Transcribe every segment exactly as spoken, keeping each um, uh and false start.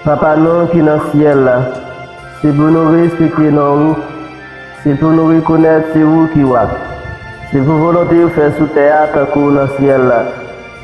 Papa nou ki nan syèl la, se pou nou respekte non ou, se pou nou rekonèt se ou ki wa. Se pou volonte ou fè sou tè a tankou nan syèl la.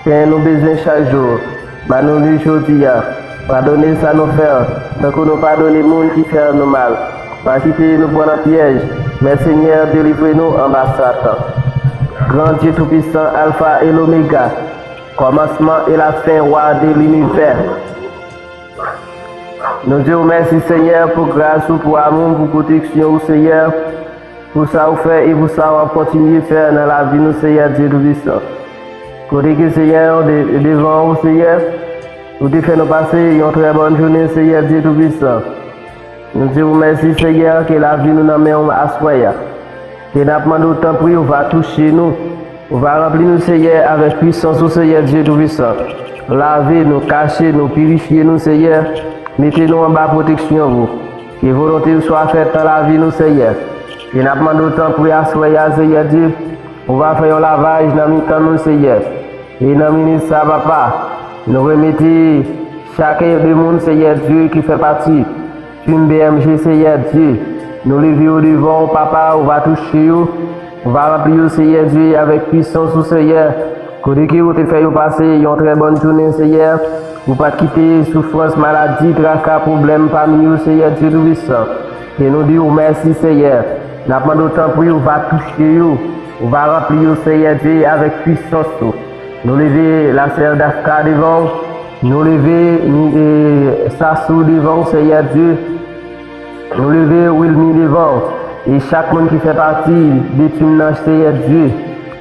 Pen nou bezwen chak jou, ba nou li jodi a. Padone sa nou fè, tankou nou padone moun ki fè nou mal. Pa kite nou pran nan pyèj, men Senyè, delivre nou anba Satan. Gran Dye Toupisan, Alfa e Lomega, kòmansman e lafen, Wa de linivè. Nou di w mèsi, Senyè, pou gras ou, pou amou, pou pwoteksyon ou, Senyè, pou sa ou fè e pou sa w ap kontinye fè nan lavi nou, Senyè Dye Toupisan. Kote ke, Senyè, de-, devan ou, Senyè, ou te fè nou pase yon trè bòn jounen, Senyè Dye Toupisan. Nou di w mèsi, Senyè, ke lavi nou nan men w aswè a. Ke n ap mande w, tanpri, ou va touche nou. Ou va ranpli nou, Senyè, avèk pwisans ou, Senyè Dye Toupisan. Lave nou, kache nou, pirifye nou, Senyè. Mete nou anba pwoteksyon ou. Ke volonte ou swa fèt nan lavi nou, Senyè. Ke n ap mande w, tanpri, aswè a, Senyè Dye, ou va fè yon lavaj nan mitan nou, Senyè. E nan minit sa, Papa, nou remete chak de moun, Senyè Dye, ki fè pati Team B M G, Senyè Dye. Nou leve yo devan ou, Papa, ou va touche yo. Ou va ranpli yo, Senyè Dye, avèk pwisans ou, Senyè. Kote ke ou te fè yo pase yon trè bòn jounen, Senyè. Ou pa t kite soufrans, maladi, traka, pwoblèm pami yo, Senyè Dye Toupisan. E nou di ou mèsi, Senyè. N ap mande w, tanpri, ou va touche yo. Ou va ranpli yo, Senyè Dye, avèk pwisans ou. Nou leve lasè Dafka devan w. Nou leve, e, Sasou devan w, Senyè Dye. Nou leve Wilmi devan w. E chak moun ki fè pati de team nan, Senyè Dye.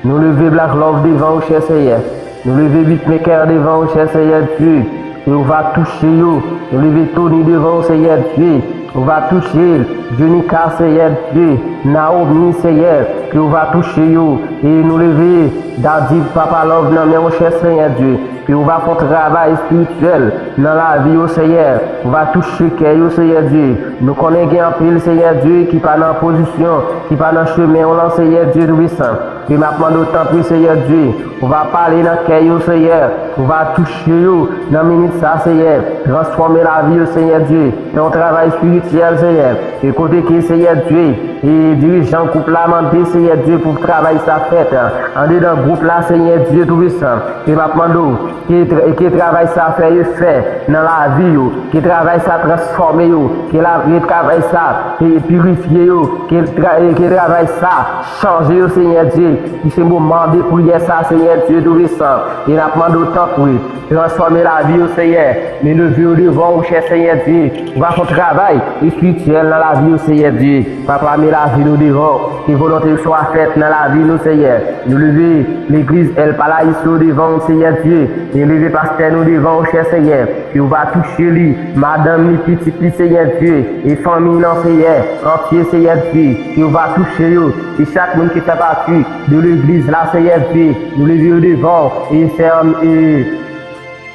Nou leve Black Love devan w, chè Senyè. Nou leve Beatmaker devan w, chè Senyè Dye. E ou va touche yo. Nou leve Tony devan w, Senyè Dye. Ou va touche Jenica, Senyè Dye. Naomi, Senyè, ke ou va touche yo. E nou leve Daddy, Papa Love nan men w, chè Senyè Dye. Ke ou va fè yon travay espirityèl nan lavi yo, Senyè. Ou va touche kè yo, Senyè Dye. Nou konnen gen anpil, Senyè Dye, ki pa nan pozisyon, ki pa nan chemen w lan, Senyè Dye Toupisan. Ke m ap mande w, tanpri, Senyè Dye, ou va pale nan kè yo, Senyè. Ou va touche yo nan minit sa, Senyè. Transfòme lavi yo, Senyè Dye. Fè yon travay espirityèl, Senyè. E kote ke, Senyè Dye, e dirijan gwoup la mande, Senyè Dye, pou travay sa fèt andedan gwoup la, Senyè Dye Toupisan. Ke m ap mande w, ke tra-, ke travay sa fè efè nan lavi yo. Ke travay sa transfòme yo. Ke la-, ke travay sa, e, pirifye yo. Ke tra-, e, ke travay sa chanje yo, Senyè Dye. Ki se moman de priyè sa, Senyè Dye Toupisan. E n ap mande w, tanpri, transfòme lavi yo, Senyè. Nou leve yo devan w, chè Senyè Dye. Ou va fè yon travay espirityèl nan lavi yo, Senyè Dye. Papa, men lavi nou devan w. Ke volonte w swa fèt nan lavi nou, Senyè. Nou leve legliz El Paraíso devan w, Senyè Dye. Nou leve pastè nou devan w, chè Senyè. Ke ou va touche li, madanm li, pitit li, Senyè Dye. E fanmi nan, Senyè. Antye, Senyè Dye. Ke ou va touche yo. E chak moun ki fè pati de legliz la, Senyè Dye. Nou leve yo devan w. E sè, e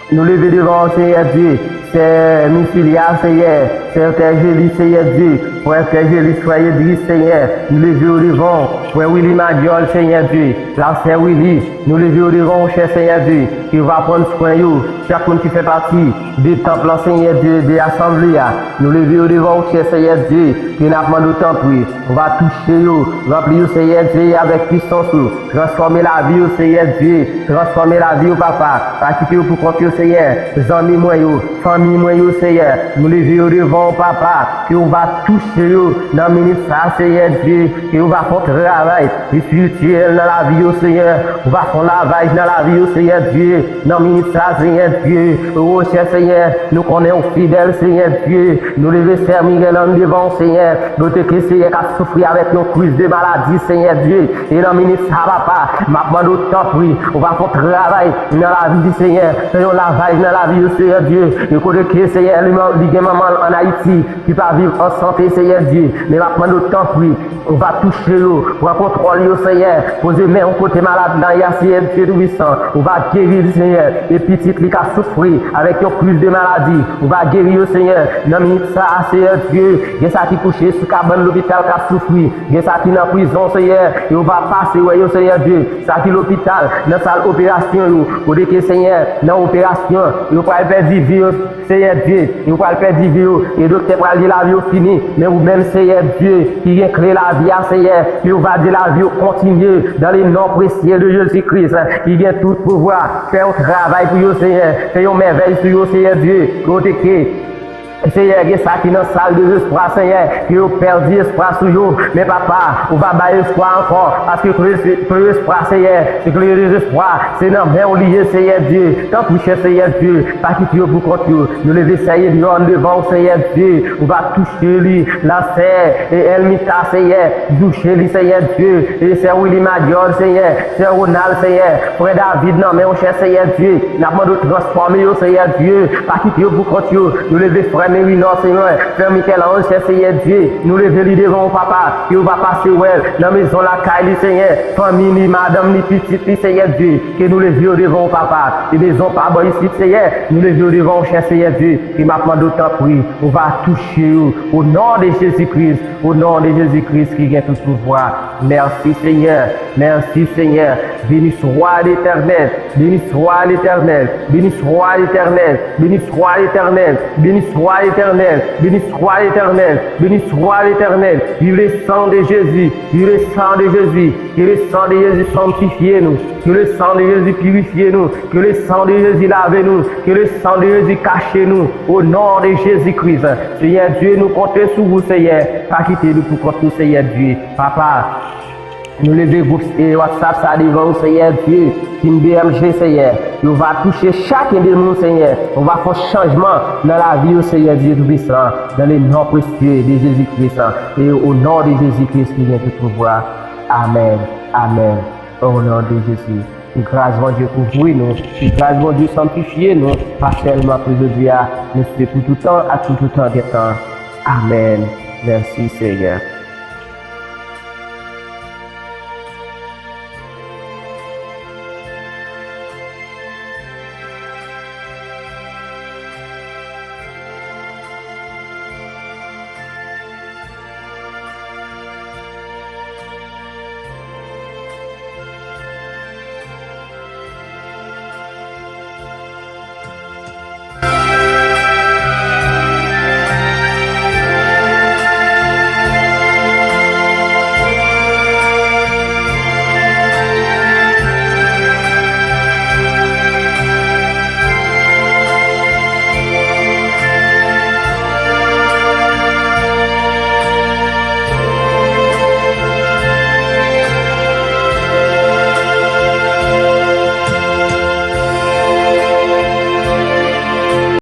Nou leve devan w, Senyè Dye, sè Misilia, Senyè, sè Tèjeli, Senyè Dye, frè Tèjeli, frè Edris, Senyè, nou leve yo devan w, frè Willy Magiol, Senyè Dye, la sè Willy, nou leve yo devan w, chè Senyè Dye, ke w va pran swen yo, chak moun ki fè pati de tanp lan, Senyè Dye, de asanble a, nou leve yo devan w, chè Senyè Dye, ke n ap mande w tanpri, ou va touche yo, ranpli yo, Senyè Dye, avèk pwisans ou. Transfòme lavi yo, Senyè Dye. Transfòme lavi yo, Papa. Pa kite yo pou kont yo, Senyè. Zanmi mwen yo, fanmi mwen yo, Senyè. Nou leve yo devan w, Papa. Ke w va touche yo nan minit sa, Senyè Dye. Ke w va fè yon travay espirityèl nan lavi yo, Senyè. Ou va fè yon lavaj nan lavi yo, Senyè Dye. Nan minit sa, Senyè Dye. O, chè Senyè, nou konnen w fidèl, Senyè Dye. Nou leve sè Mirèlann devan w, Senyè. Kote ke Senyè k ap soufri avèk yon kriz de maladi, Senyè Dye. E nan minit sa, Papa, m ap mande w, tanpri, ou va fè yon travay nan lavi li, Senyè. Fè yon lavaj nan lavi yo, Senyè Dye. E kote ke, Senyè, li, li gen manman l ann Ayiti ki pa viv an sante, Senyè Dye. Men m ap mande w, tanpri, ou va touche yo, pran kontwòl yo, Senyè. Poze men w kote malad la ye a, Senyè Dye Toupisan. Ou va geri li, Senyè. E pitit li k ap soufri avèk yon kriz de maladi, ou va geri yo, Senyè. Nan minit sa a, Senyè Dye, gen sa ki kouche sou kabann lopital k ap soufri. Gen sa ki nan prizon, Senyè, e ou va pase wè yo, Senyè Dye. Sa ki lopital, nan sal operasyon yo, kote ke, Senyè, nan operasyon Yo, yo pral pèdi vi yo, Seyè Dye. Yo pral pèdi vi yo. E doktè pral di lavi yo fini. Men ou menm, Seyè Dye, ki gen kle lavi a, Seyè, ke ou va di lavi yo kontinye dans le nom précieux de Jésus-Christ, ki gen tout pouvwa. Fè yon travay pou yo, Seyè. Fè yon mèvèy sou yo, Seyè Dye. Kote ke Seyè, gen sa ki nan sal dezespwa, Seyè, ke yo pèdi espwa sou yo. Men papa, ou va bay espwa ankò, paske kle, kle espwa, Seyè, se kle dezespwa, se nan men w li ye, Seyè Dye. Tanpri, chè Seyè Dye, pa kite yo pou kont yo. Nou leve Seyè Elion devan w, Seyè Dye, ou va touche li, la sè, e Elmita, Seyè, touche li, Seyè Dye, e sè Willy Madiol, Seyè, sè Ronald, Seyè, frè David nan men w, chè Seyè Dye, n ap mande w transfòme yo, Seyè Dye, pa kite yo pou kont yo. Nou leve frè Merinò, Seyè, frè Michel-Ange, chè Seyè Dye, nou leve li devan w, papa, ke w va pase wè l nan mezon lakay li, Seyè, fanmi li, madanm li, pitit li, Seyè Dye, ke nou leve yo devan w, papa, e mezon pa bò isit, Seyè, nou leve yo devan w, chè Seyè Dye, e m ap mande w tanpri, ou va touche yo, o non de Jezi Kris, o non de Jezi Kris ki gen tout pouvwa. Mèsi, Seyè. Merci Seigneur. Béni soit l'Éternel. Béni soit l'Éternel. Béni soit l'Éternel. Béni soit l'Éternel. Béni soit l'Éternel. Béni soit l'Éternel. Béni soit l'Éternel. Vive le sang de Jésus. Vive le sang de Jésus. Que le sang de Jésus sanctifie nous. Que le sang de Jésus purifie nous. Que le sang de Jésus lave nous. Que le sang de Jésus cache nous. Au nom de Jésus-Christ. Seigneur Dieu, nous comptons sur vous, Seigneur. Pa kite nou pou kont nou, Seigneur Dieu. Papa, Nou leve gwoup e WhatsApp sa devan ou, Seyè Dye, Team B M G, Seyè. Yo va touche chak de moun, Seyè. Yo va fè chanjman nan lavi yo, Seyè Dye Toupisan. Dans le nom précieux de Jésus-Christ. E o non de Jezi Kris ki gen tout pouvwa. Amèn. Amèn. O non de Jezi. Ke gras Bondye kouvri nou. Ke gras Bondye sanktifye nou. Pa sèlman pou jodi a, men se pou tout tan ak pou tout tan de tan. Amèn. Mèsi, Seyè.